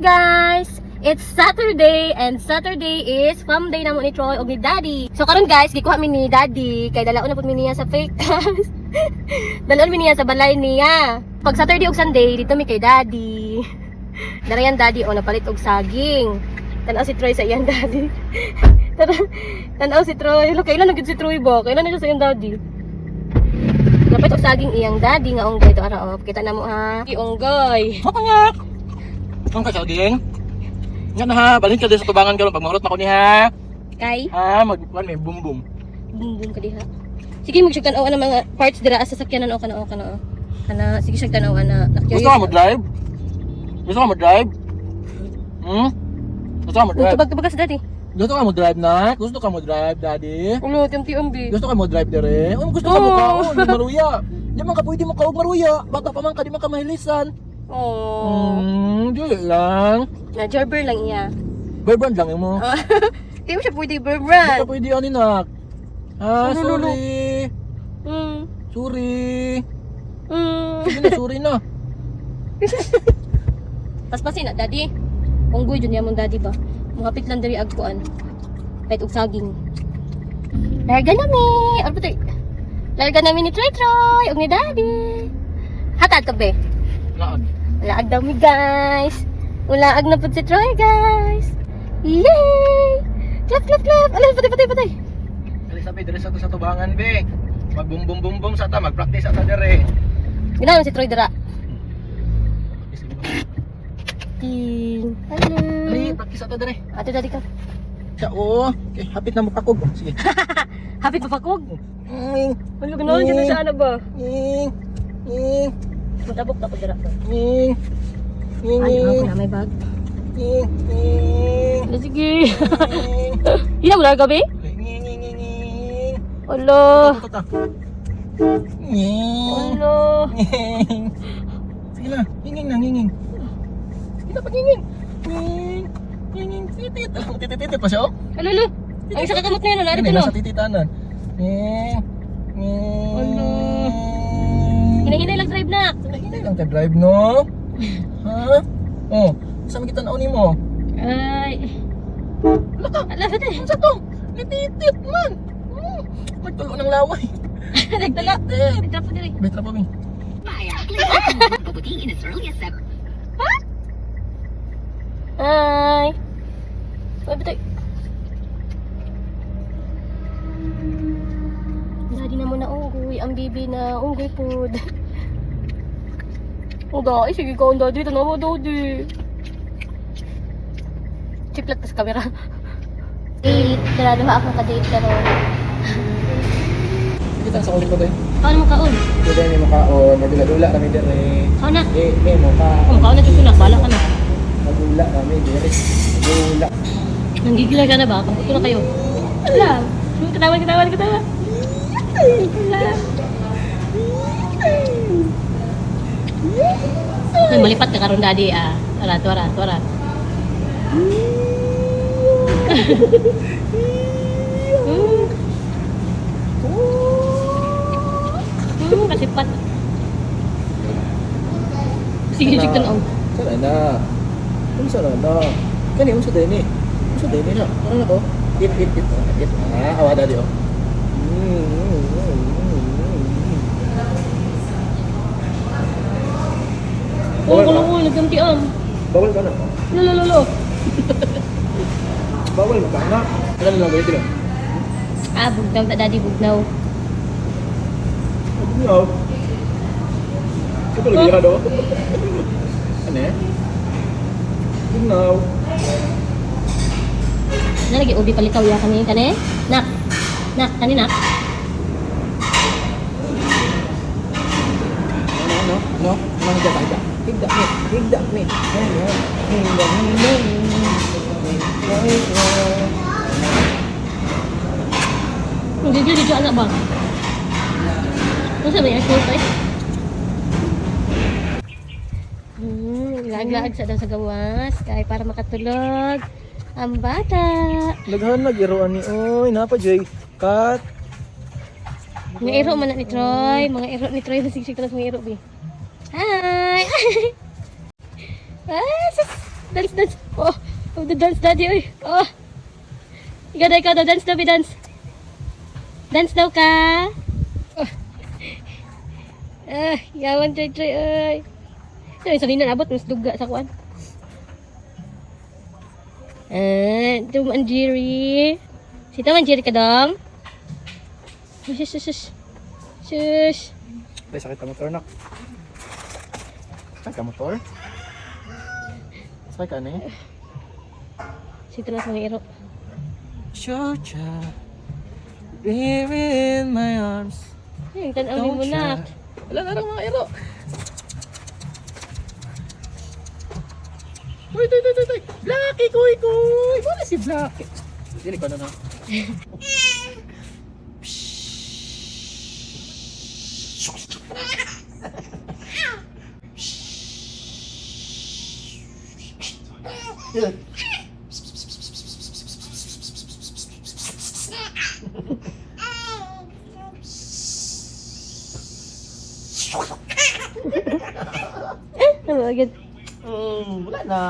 Guys! It's Saturday and Saturday is fam day namo ni Troy og ni Daddy. So karon guys, gikuha mi ni Daddy kay dalaon na pud mi niya sa fake house. Dalaon mi niya sa balay niya. Pag Saturday ug Sunday dito mi kay Daddy. Darayan Daddy o napalit og saging. Tan-aw si Troy sa iyang daddy. Tara, tan-aw si Troy. Look, kailan na gyud si Troy ba? Kailan na siya sa iyang daddy? Napalit og saging iyang daddy nga unggoy to ara oh. Kita na mo ha. Unggoy. Mapanyak! Ang kasaging? Nga na ha, balhin ka din sa tubangan karon pag mahurot na ko ni ha. Kay Ha, magkuan may bum bum. Bum bum ka diha. Sige, mag tan-aw ang mga parts dira sa sakyanan o kana o kana o. Kana sige siya tan-aw ana. Gusto ka mo drive? Gusto ka mo drive? Hmm? Gusto ka mo drive? Tubag tubag sa daddy. Gusto ka mo drive na? Gusto ka mo drive, Daddy? Ulo tim TMB. Gusto ka mo drive dire? Oh, gusto ka mo Oo. kaon, maruya. Di man ka pwede mo kaog maruya. Bata pa man ka, di man ka mahilisan. Oh. Dili lang. Na Gerber lang iya. Boyfriend lang mo. Di mo siya pwede Di ka berbrand. pwede ani nak. Ah, Ano, no, no. sorry. Sorry. Sige na, sorry na. Paspasin na daddy. Unggoy jud niya mong daddy ba. Muhapit lang diri agkuan. Kahit og saging. Larga na mi. Ano ba tayo? Larga na mi ni Troy Troy ug ni daddy. Hatad ka be. Laag. Ulaag daw mi guys. Ulaag na pud si Troy guys. Yay! Clap clap clap. Ala, patay patay patay. Dali sabi, dali sa to sa tubangan be. Mag bum bum bum bum sa ta, mag-practice sa ta dire. Ginawa si Troy dira. Ting. Hello. Dali, practice sa ta dire. Ate daddy ka. Siya, oo. Okay, hapit na mapakog. Sige. Happy papakog. Ning, Ano ganahan siya na siya ana ba? ning, ning, Matabok ka pag dira. ning. Ning, Ay, ning, ako na may bag. ning, ning, Ala, sige. ning. Hila mo lang gabi? Ning, ning, ning, ning. Ala. Ito, ito. Ning. Ala. Ning. Sige na, nginging na, nginging. Sige na, paginging. Ning. Nginging, titit. Alam mo, titit-titit pa siya, oh. Ala, ala. Ang isa kakamot na yun, Ano, narito no. nasa tititanan. Ning. Ning. Ala. Hinahinay lang drive na. Hinahinay lang ka drive, no? Ha? Oh, sa kita na mo. Ay. Wala ka. Ala, patay. Unsa to? Nititit man. Magtulo ng laway. Nagtala. Titit. Nagtrapo diri. Betra pa, Bing. Hi. Ay, patay. Daddy na muna unggoy. Ang bibi na unggoy food. Oh, dai. Sige ka, ang daddy. Tanaw mo, daddy. Chiplat pa sa camera. Date. Dala ako ka-date karon. Sige, sa ulit ko tayo. Kaon mo kaon. Dili may mukhaon, magdula-dula kami dire. Kaon na. Eh, may mukha. Kung kaon na dito na, bala ka na. Magula kami dire. Magula. Nanggigila ka na ba? Pagkuto na kayo. Wala. Katawa, katawa, katawa. Wala. Ay, malipat ka karon daddy ah. Tara, tara, tara. Kasipat. Sige, check tan-aw. Sana na. Unsa na na? Kani unsa din ni? Unsa din ni na? Ano na ko? It it it it. Ah, awa dadi oh. Oh, kulo ko, nagkamtiam. Bawal ka na. Lolo, lolo. Bawal ka na. Ano lang gawin dito? Ah, bugnaw ta daddy, bugnaw. Bugnaw. Ito lagi ka do. Ano eh? Bugnaw. Na lagi ubi palikaw ya kani kani. Nak. Nak, kani nak. Ano, ano, ano? Ano, higda ka, higda. Higda, mi. Higda, mi. Higda, higda, higda, higda. Nagigil dito anak ba? Ano sabi niya? Short eh? Laag-laag sa daw sa gawas. Kaya para makatulog. Ang bata. Daghan nag-iroan ni oy, napa Jay. Kat. Mga iro man na ni Troy. Mga iro ni Troy. Masigsig talas mga iro, bi. Hi! Ah, sus! Dance, dance. Oh, oh, the dance, Daddy. Oy. Oh. Ikaw daw, ikaw daw. Dance daw, be dance. Dance daw ka. Oh. Ah, yawan, Troy, Troy, oy. Ay, sa nina, abot, mas duga sa kuan. Ah, tumanjiri. Si tumanjiri ka dong? Shush, shush, shush. Shush. Ay, sakit ang motor, nak. Sakit ang motor? Sakit ka na eh. Si tulas mga iro. Georgia, baby in my arms. Ay, tanaw ni mo na. Wala na lang mga iro. Uy, uy, uy, uy, uy. Blackie, kuy, kuy. Wala si Blackie. Dili ko na na. Ano agad? Wala na.